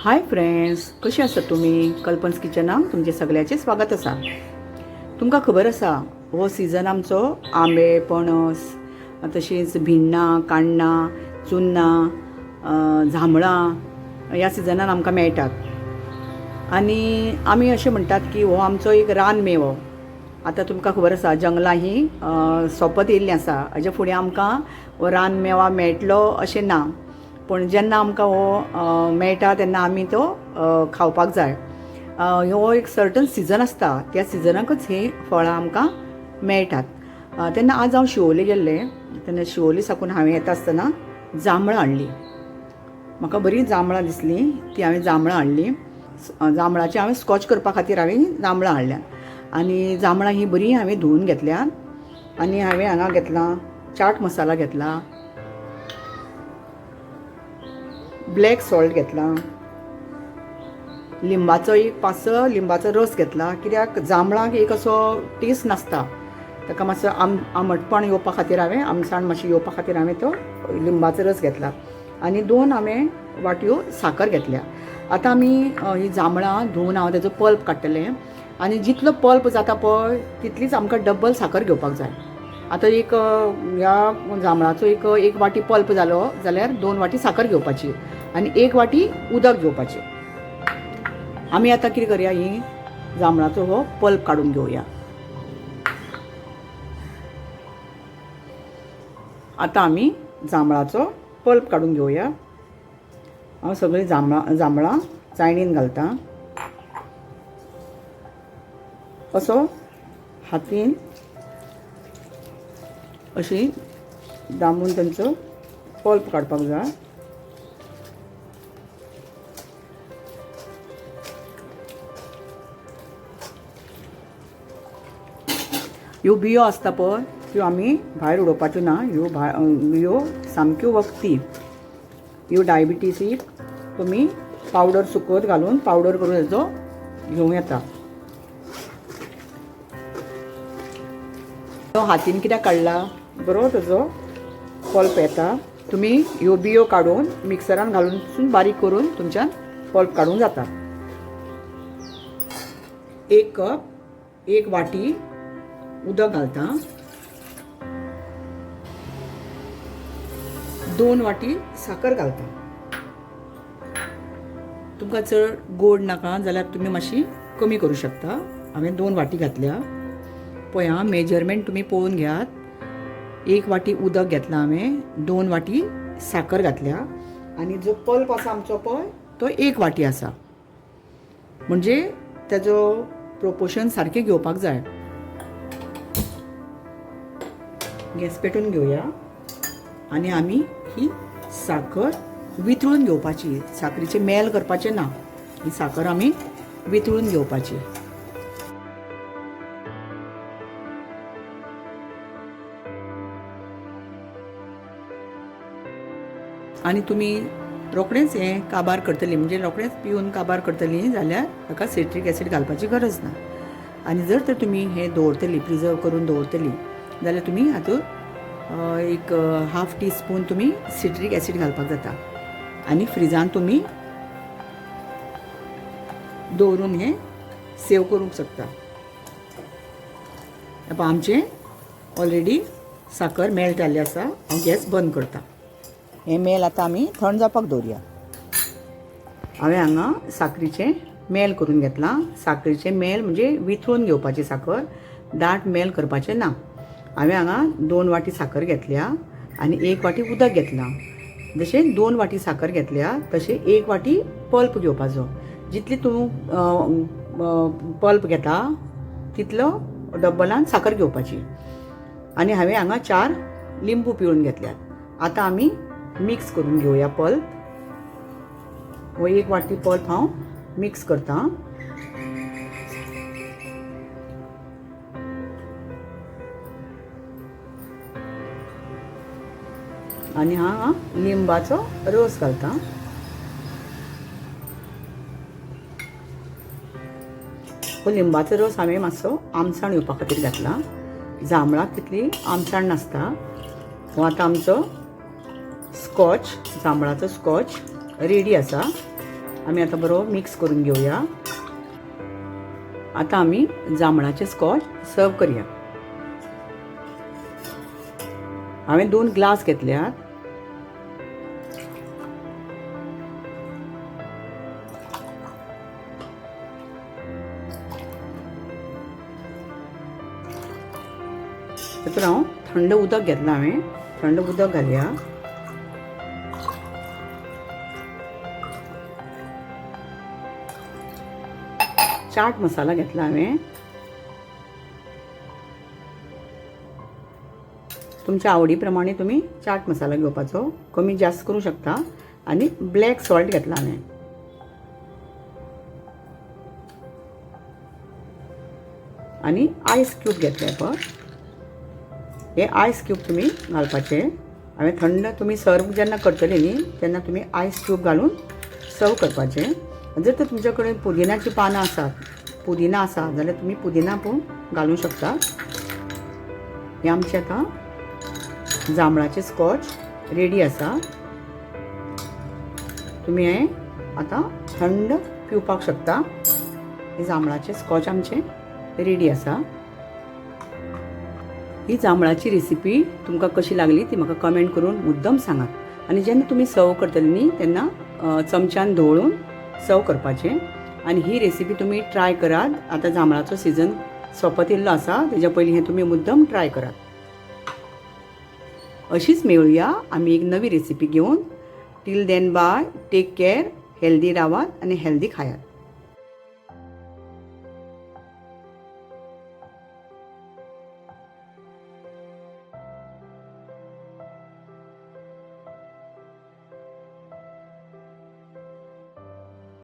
Hi friends, कशी आसात तुमी? कल्पन्स किचनाक तुमचें सगळ्याचें स्वागत आसा. तुमकां खबर आसा हो सिजन आमचो आंबे, पणस, तशींच भिण्णां, काण्णां, चुन्नां, जांबळां ह्या सिजनान आमकां मेळटात. आनी आमी अशें म्हणटात की हो आमचो एक रानमेवो. आतां तुमकां खबर आसा जंगलां ही सोंपत येयल्लीं आसा. हाजे फुडें आमकां हो रानमेवा मेळटलो अशें ना, पूण जेन्ना आमकां हो मेळटा तेन्ना आमी तो खावपाक जाय. हो एक सर्टन सिजन आसता, त्या सिजनाकच हीं फळां आमकां मेळटात. तेन्ना आज हांव शिवोले गेल्लें, तेन्ना शिवोले साकून हांवें येता आसतना जांबळां हाडलीं. म्हाका बरीं जांबळां दिसलीं, ती हांवें जांबळां हाडलीं. जांबळाचें हांवें स्कॉच करपा खातीर हांवें जांबळां हाडल्यात. आनी जांबळां हीं बरीं हांवें धुवून घेतल्यात. आनी हांवें हांगा घेतलां चाट मसाला घेतला, ब्लॅक सॉल्ट घेतला, लिंबाचो एक 5-6 लिंबाचो रस घेतला. कित्याक जांबळांक एक असो टेस्ट नासता, ताका मातसो आमटपण येवपा खातीर हांवें, आमसाण मातशी येवपा खातीर हांवें तो लिंबाचो रस घेतला. आनी 2 हांवें वाटयो साकर घेतल्या. आतां आमी ही जांबळां धुवन हांव तेजो पल्प काडटलें. आनी जितलो पल्प जाता पळय तितलीच आमकां डबल साकर घेवपाक जाय. आतां एक ह्या जांबळाचो एक वाटी पल्प जालो जाल्यार 2 वाटी साकर घेवपाची आनी 1 वाटी उदक घेवपाचें. आमी आतां कितें करया, ही जांबळाचो हो पल्प काडून घेवया. आतां आमी जांबळाचो पल्प काडून घेवया. हांव सगळीं जांबळां चायणीन घालता. असो हातीन अशी दामून तांचो पल्प काडपाक जाय. ह्यो बियो आसता पळय त्यो आमी भायर उडोवपाच्यो ना. ह्यो बियो सामक्यो वखदी. ह्यो डायबिटीसीक तुमी पावडर सुकत घालून पावडर करून हेजो घेवं येता. तो हातीन कित्याक काडला, बरो तेजो पल्प येता. तुमी ह्यो बियो काडून मिक्सरान घालून बारीक करून तुमच्यान पल्प काडूंक जाता. 1 कप 1 वाटी उदक घालता, 2 वाटी साकर घालता. तुमकां चड गोड नाका जाल्यार तुमी मातशी कमी करूं शकता. हांवें 2 वाटी घातल्या. पळय आं, मेजरमेंट तुमी पळोवन घेयात. 1 वाटी उदक घेतलां हांवें, 2 वाटी साकर घातल्या आनी जो पल्प आसा आमचो पळय तो 1 वाटी आसा. म्हणजे तेजो प्रोपोर्शन सारकें घेवपाक जाय. गॅस पेटोवन घेवया आनी आमी ही साकर वितळून घेवपाची. साकरीचें मेल करपाचें ना, ही साकर आमी वितळून घेवपाची. आनी तुमी रोखडेंच हें काबार करतली, म्हणजे रोखडेंच पिवन काबार करतली जाल्यार ताका सिट्रीक एसीड घालपाची गरज ना. आनी जर तर तुमी हें दवरतली, प्रिजर्व करून दवरतली जाल्यार तुमी हातूंत एक हाफ टी स्पून तुमी सिट्रीक एसीड घालपाक जाता. आनी फ्रिजान तुमी दवरून हें सेव करूंक शकता. आतां आमचें ऑलरेडी साकर मेल्ट जाल्ली आसा. हांव गॅस बंद करता. हें मेल आतां आमी थंड जावपाक दवरया. हांवें हांगा साकरीचें मेल करून घेतलां. साकरीचें मेल म्हणजे विथळून घेवपाची साकर, दाट मेल करपाचें ना. हांवें हांगा 2 वाटी साकर घेतल्या आनी 1 वाटी उदक घेतलां. जशें 2 वाटी साकर घेतल्या तशें 1 वाटी पल्प घेवपाचो. जितली तूं पल्प घेता तितलो डब्बलान साकर घेवपाची. आनी हांवें हांगा 4 लिंबू पिळून घेतल्यात. आतां आमी मिक्स करून घेवया पल्प. हो 1 वाटी पल्प हांव मिक्स करता. आनी हांव लिंबाचो रोस घालता. हो लिंबाचो रोस हांवें मातसो आमसाण येवपा खातीर घातला. जांबळाक तितली आमसाण नासता. हो आतां आमचो स्कॉच, जांबळाचो स्कॉच रेडी आसा. आमी आतां बरो मिक्स करून घेवया. आतां आमी जांबळाचें स्कॉच सर्व करया. हांवें 2 ग्लास घेतल्यात. तातूंत हांव थंड उदक घेतलां. हांवें थंड उदक घालया. चाट मसाला घेतला हांवें. तुमच्या आवडी प्रमाणे तुमी चाट मसाला घेवपाचो, कमी जास्त करूं शकता. आनी ब्लॅक सॉल्ट घेतला हांवें. आनी आयस क्यूब घेतले पळय, हे आयस क्यूब तुमी घालपाचे. हांवें थंड तुमी सर्व जेन्ना करतले न्ही तेन्ना तुमी आयस क्यूब घालून सर्व करपाचे. जर तर तुमच्या कडेन पुदिनाची पानां आसात, पुदिना आसा जाल्यार तुमी पुदिना पूण घालूं शकता. हें आमचें आतां जांबळाचें स्कॉच रेडी आसा. तुमी हें आतां थंड पिवपाक शकता. हें जांबळाचें स्कॉच आमचें रेडी आसा. ही जांबळाची रेसिपी तुमकां कशी लागली ती म्हाका कमेंट करून मुद्दम सांगात. आनी जेन्ना तुमी सर्व करतले न्ही तेन्ना चमच्यान धवळून सर्व करपाचें. आनी ही रेसिपी तुमी ट्राय करात. आतां जांबळाचो सिजन सोंपत येयल्लो आसा, तेज्या पयलीं हें तुमी मुद्दम ट्राय करात. अशीच मेळुया आमी एक नवी रेसिपी घेवन. Till then bye, take care, healthy रावात आनी हेल्दी खायात.